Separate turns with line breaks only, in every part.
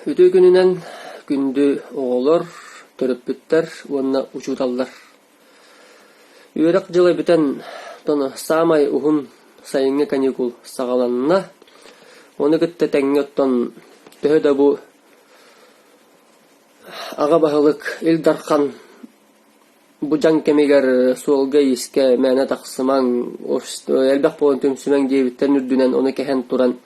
Үтүө күнүнэн күндү оҕолор, төрөппүттэр уонна учууталлар! Үөрэх дьыла бүтэн, оттон саамай уһун сайыҥҥы каникул саҕаланна. Ону кытта тэҥҥэ оттон төһө да бу аҕа баһылык Ил Дархан Бу дьаҥ кэмигэр суолга-иискэ мээнэ тахсымаҥ, элбэх буолан түмсүмэҥ диэбиттэрин үрдүнэн ону кэһэн туран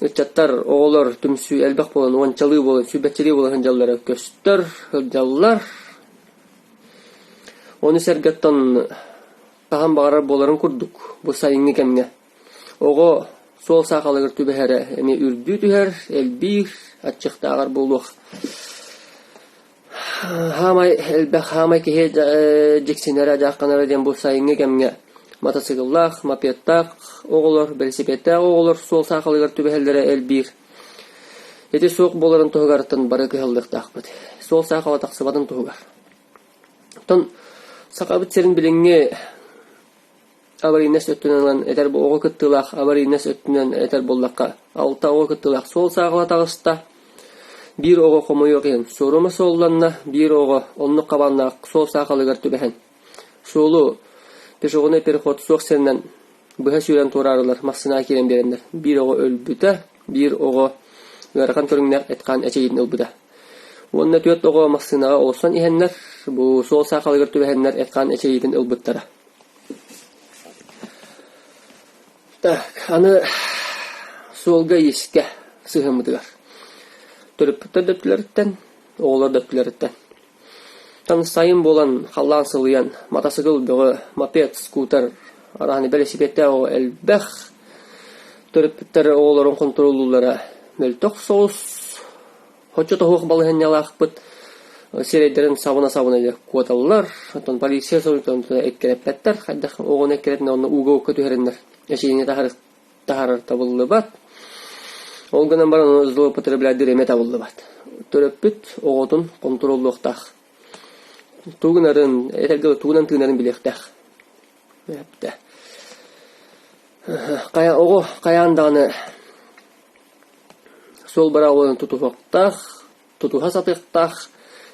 ыччаттар, оҕолор түмсүү элбэх буолан уончалыы буолан, сүүрбэччэлии буолан сылдьаллара көстөр, сылдьаллар. Ону сэргэ оттон хаһан баҕарар буоларын курдук бу сайыҥҥы кэмҥэ оҕо суол саахалыгар түбэһэрэ эмиэ үрдүү түһэр, элбиир, аччыктааҕар буолуох. Хаамай элбэх хаамай киһи дьиксинэрэ, дьаахханара диэн бу сайыҥҥы кэмҥэ матасыыкыллаах, мопедтаах оҕолор, бэлисипиэттээх оҕолор суол саахалыгар түбэһэллэрэ элбиир. Ити суох буоларын туһугартан бары кыһаллыахтаахпыт. Суол саахала тахсыбатын туһугар. Оттон Сахабыт сирин билиҥҥи Аварийнас өттүнэн ылан этэр оҕо кыттыылаах аварийнас өттүнэн этэр буоллахха, алта оҕо кыттыылаах суол сааҕыла таҕыста. Биир оҕо хомойуох иһин суорума суолланна, биир оҕо оннук хабааннаах суол саахалыгар түбэһэн, суолу пешеходный переход суох сиринэн быһа сүүрэн туораарылар массыынаҕа киирэн биэрэннэр, биир оҕо өлбүтэ, биир оҕо ыарахан көрүҥнээх эт-хаан эчэйиитин ылбыта. Уонна түөрт оҕо массыынаҕа олорсон иһэннэр, бу суол саахалыгар түбэһэннэр эт-хаан эчэйиитин ылбыттара. Так, аны суолга-иискэ сыһыаммытыгар. Төрөппүттэр да өттүлэриттэн, оҕолор да өттүлэриттэн. Там сайын буолан, халлаан сылыйан, матасыкыл бөҕө, мопед, скутер, араһаны бэлисипиэттээх оҕо элбэх. Төрөппүттэр оҕолорун хонтуруоллууллара мөлтөх соҕус. Оччотооҕу балаһыанньалаахпыт сирэйдэрин сабына-сабына дьэ куоталлар, оттон полиция соруйан эккирэппэттэр, хайдах оҕону эккирэтинэ онно ууга-уокка түһэрэннэр эчийиини таһаарар табыллыбат. Ол гынан баран ону злоупотребляйдыыр эмиэ табыллыбат. Төрөппүт оҕотун хонтуруоллуохтаах. Тугу гынарын, этэргэ дылы тугунан тыынарын билиэхтээх. Хайа оҕо хайаан даҕаны Суол быраабылатын тутуһуохтаах, тутуһа сатыахтаах,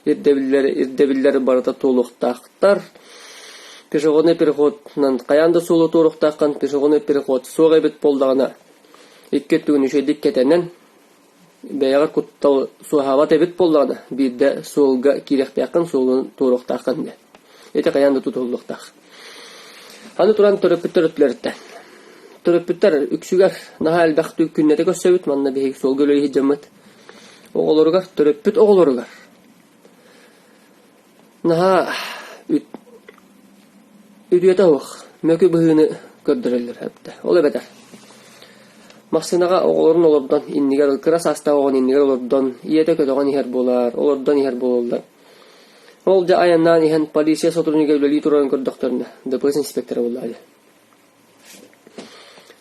ирдэбиллэр ирдэбиллэр барыта туолуохтаахтар. Пешеходный переходунан хайаан да суолу туоруохтааххын, пешеходный переход суох эбит буоллаҕына, икки өттүгүн үчүгэйдик кэтэнэн, бэйэҕэр куттал суоһаабат эбит буоллаҕына, биирдэ суолга киириэхтээххин, суолун туоруохтааххын диэн. Ити хайаан да тутуһуллуохтаах. Аны туран төрөппүттэр өттүлэриттэн. Төрөппүттэр үксүгэр наһаа элбэх күннэтэ көрсөбүт, манна биһиги суолга үлэлии сылдьаммыт. Оҕолоругар, төрөппүт оҕолоругар наһаа үтүөтэ суох мөкү быһыыны көрдөрөллөр эбитэ. Ол эбэтэр массыынаҕа оҕолорун олордон иннигэр кыра саастаах оҕону иннигэр олордон ийэтэ көтөҕөн иһэр буолар, олордон иһэр буолаллар. Ол дьэ айаннаан иһэн полиция сотруднига үлэлии турарын көрдөхтөрүнэ, ДПС инспектора буоллаҕа дии.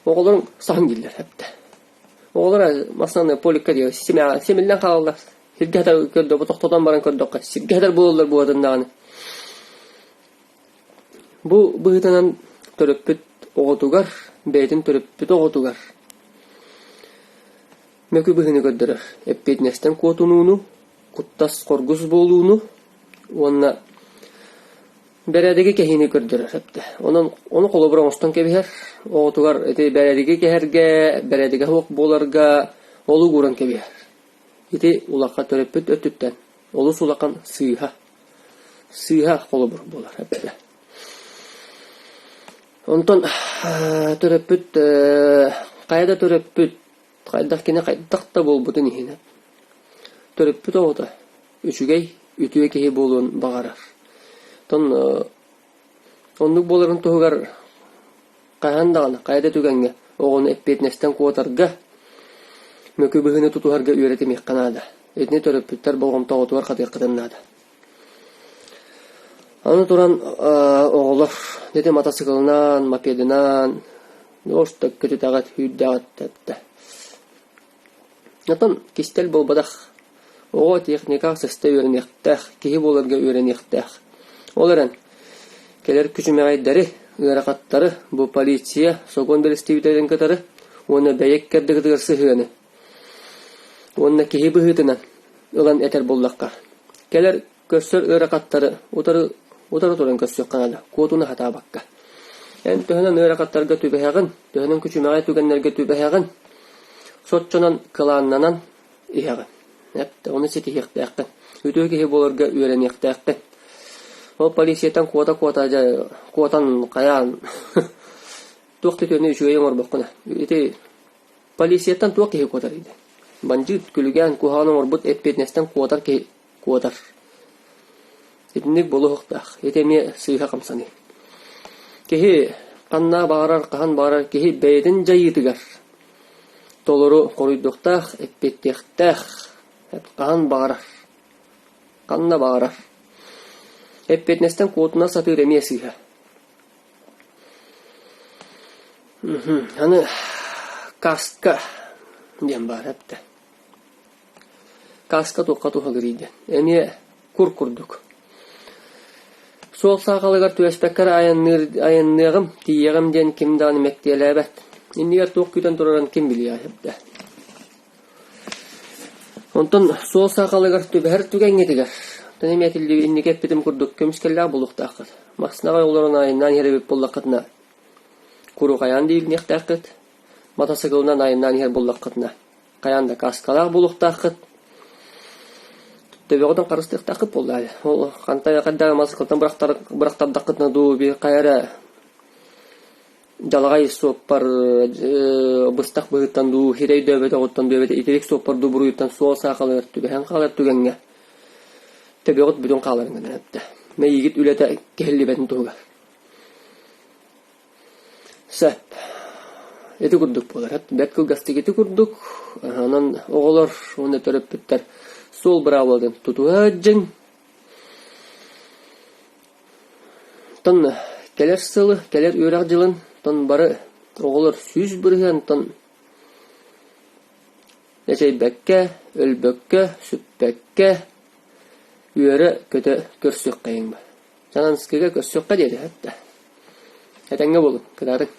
Оҕолорум саһан дииллэр эбитэ. Оҕолор массыынаны поликка диэри симэҕэ симиллэн хаалаллар. Сиргэ сытар көрдөххө тохтотон баран көрдөххө сиргэ сытар буолаллар буолатын даҕаны. Бу быһыытынан төрөппүт оҕотугар, бэйэтин төрөппүт оҕотугар мөкү быһыыны көрдөрөр. Эппиэтинэстэн куотунууну, куттас хоргус буолууну уонна бэрээдэги кэһиини көрдөрөр эбитэ. Онон ону холобур оҥостон кэбиһэр. Оҕотугар ити бэрээдэги кэһэргэ, бэрээдэгэ суох буоларга олук ууран кэбиһэр. Ити улахан төрөппүт өттүттэн олус улахан сыыһа. Сыыһа холобур буолар эбитэ. Онтон төрөппүт хайа да төрөппүт Хайдах кини хайдах да буолбутун иһин төрөппүт оҕото үчүгэй, үтүө киһи буолуон баҕарар. Оттон оннук буоларын туһугар хаһан даҕаны, хайа да түгэҥҥэ оҕону эппиэтинэстэн куотарга, мөкү быһыыны тутуһарга үөрэтимиэххэ наада. Итини төрөппүттэр болҕомтоҕутугар хатыаххытын наада. Аны туран оҕолор ити матасыыкылынан, мопедынан орто көтүтэҕит, сүүрдэҕит эттэ. Оттон кистэл буолбатах. Оҕо техникаҕа сыста үөрэниэхтээх, киһи буоларга үөрэниэхтээх. Ол эрэн кэлэр күчүмэҕэйдэри, ыарахаттары бу полиция, сокуон бэрэстэбиитэлин кытары уонна бэйэ икки ардыгытыгар сыһыаны. Уонна киһи быһыытынан ылан этэр буоллахха, кэлэр көрсөр ыарахаттары утары утары туран көрсүөххэ наада, куотуна сатаабакка. Эн төһөнөн ыарахаттарга түбэһэҕин, төһөнөн күчүмэҕэй түгэннэргэ түбэһэҕин, соччонон кылааннанан иһэҕин. Эп, ону ситиһиэхтээххин. Үтүө киһи буоларга үөрэниэхтээххин. Ол полицияттан куота-куота дьэ куотан хайаан туох да үтүөнү үчүгэйи оҥорбоккун. Ити Полицияттан туох киһи куотарый диэн. Бандьыыт, күлүгээн, куһаҕан оҥорбут эппиэтинэстэн куотар киһи куотар. Итинник буолуохтаах. Ити эмиэ сыыһа хамсаныы. Киһи ханна баҕарар, хаһан баҕарар киһи бэйэтин дьайыытыгар толору хоруйдуохтаах, эппиэттиэхтээх. Хаһан баҕарар, ханна баҕарар. Эппиэтинэстэн куотуна сатыыр эмиэ сыыһа. Аны каска диэн баар эбитэ. Каска туохха туһалыырый диэн. Эмиэ кур курдук. Суол саахалыгар түбэспэккэ эрэ айанныыр айанныаҕым, тиийиэҕим диэн ким даҕаны мэктиэлээбэт. Иннигэр туох күүтэн турарын ким билиэҕэй эбитэ. Онтон суол саахалыгар түбэһэр түгэҥҥитигэр, оттон эмиэ этиллибит инники эппитим курдук көмүскэллээх буолуохтааххыт. Массыынаҕа олорон айаннаан иһэр эбит буоллаххытына, куруук айаан дииллиэхтээххит. Матасыыкылынан айаннаан иһэр буоллаххытына, хайаан да кааскалаах буолуохтааххыт. Төбөҕүтүн харыстыахтааххыт буоллаҕа. Ол хантан хайдах матасыыкылтан бырахтардаххытына дуу, биир хайа эрэ дьалаҕай суоппар быстах быһыыттан дуу, сирэ өйдөөбөтөҕүттэн дуу эбэтэр итирик суоппар дуу буруйуттан суол саахалыгар түбэһэн хаалар түгэҥҥэ төбөҕүт бүтүн хааларын гынан эттэ. Мэйиигит үлэтэ кэһиллибэтин туһугар. Сөп. Ити курдук буолар. Бэрт кылгастык ити курдук. Онон оҕолор уонна төрөппүттэр суол быраабылатын тутуһа сылдьыҥ. Оттон кэлэр сылы, кэлэр үөрэх дьылын оттон бары оҕолор 100% эчэйбэккэ, өлбөккө, сүппэккэ үөрэ-көтө көрсүөххэйиҥ. Чананскыга көрсүөххэ диэри эттэ. Этэҥҥэ буолуҥ, кытаатыҥ.